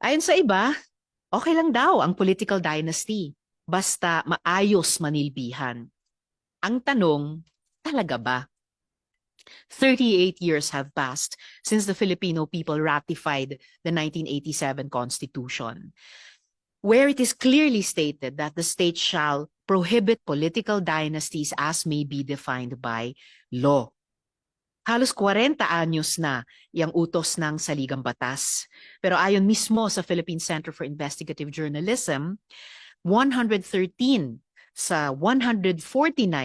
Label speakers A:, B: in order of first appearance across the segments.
A: Ayon sa iba, okay lang daw ang political dynasty basta maayos manilbihan. Ang tanong, talaga ba? 38 years have passed since the Filipino people ratified the 1987 Constitution, where it is clearly stated that the state shall prohibit political dynasties as may be defined by law. Halos 40 anyos na yung utos ng saligang batas. Pero ayon mismo sa Philippine Center for Investigative Journalism, 113 sa 149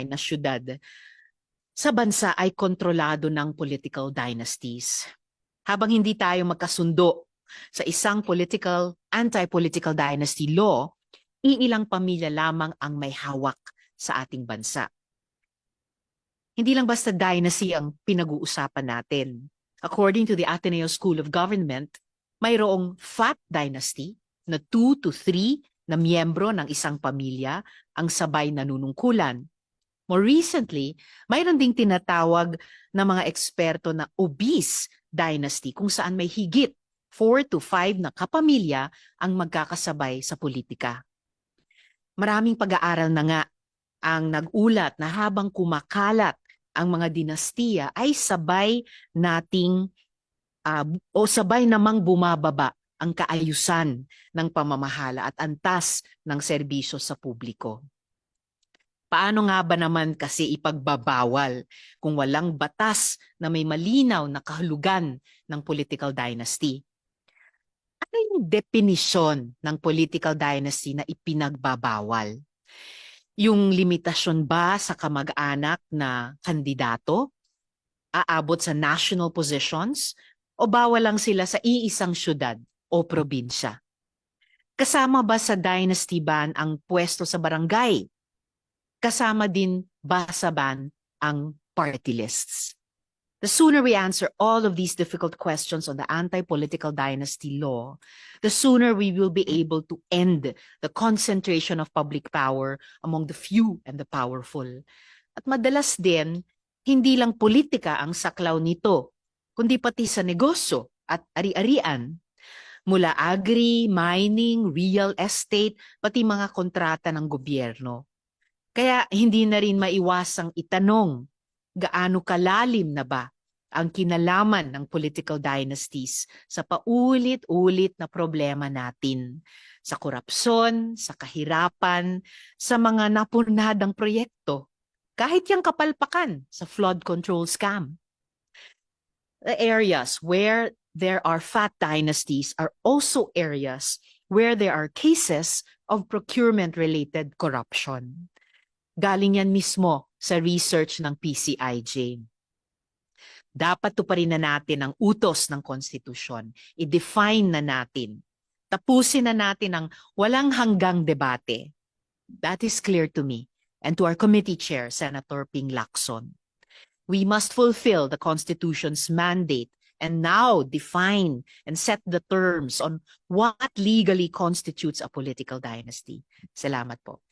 A: na syudad sa bansa ay kontrolado ng political dynasties. Habang hindi tayo magkasundo sa isang political, anti-political dynasty law, iilang pamilya lamang ang may hawak sa ating bansa. Hindi lang basta dynasty ang pinag-uusapan natin. According to the Ateneo School of Government, mayroong fat dynasty na 2 to 3 na miyembro ng isang pamilya ang sabay nanunungkulan. More recently, mayroon ding tinatawag na mga eksperto na obese dynasty kung saan may higit 4 to 5 na kapamilya ang magkakasabay sa politika. Maraming pag-aaral na nga ang nag-ulat na habang kumakalat ang mga dinastiya ay sabay nating o sabay namang bumababa ang kaayusan ng pamamahala at antas ng serbisyo sa publiko. Paano nga ba naman kasi ipagbabawal kung walang batas na may malinaw na kahulugan ng political dynasty? Ano yung definisyon ng political dynasty na ipinagbabawal? Yung limitasyon ba sa kamag-anak na kandidato? Aabot sa national positions? O bawal lang sila sa iisang syudad o probinsya? Kasama ba sa dynasty ban ang pwesto sa barangay? Kasama din ba sa ban ang party lists? The sooner we answer all of these difficult questions on the anti-political dynasty law, the sooner we will be able to end the concentration of public power among the few and the powerful. At madalas din, hindi lang politika ang saklaw nito, kundi pati sa negosyo at ari-arian. Mula agri, mining, real estate, pati mga kontrata ng gobyerno. Kaya hindi na rin maiwasang itanong, gaano kalalim na ba ang kinalaman ng political dynasties sa paulit-ulit na problema natin sa korupsyon, sa kahirapan, sa mga napunadang proyekto, kahit yung kapalpakan sa flood control scam. The areas where there are fat dynasties are also areas where there are cases of procurement-related corruption. Galing yan mismo sa research ng PCIJ. Dapat tuparin na natin ang utos ng konstitusyon. I-define na natin. Tapusin na natin ang walang hanggang debate. That is clear to me and to our committee chair, Senator Ping Lacson. We must fulfill the Constitution's mandate and now define and set the terms on what legally constitutes a political dynasty. Salamat po.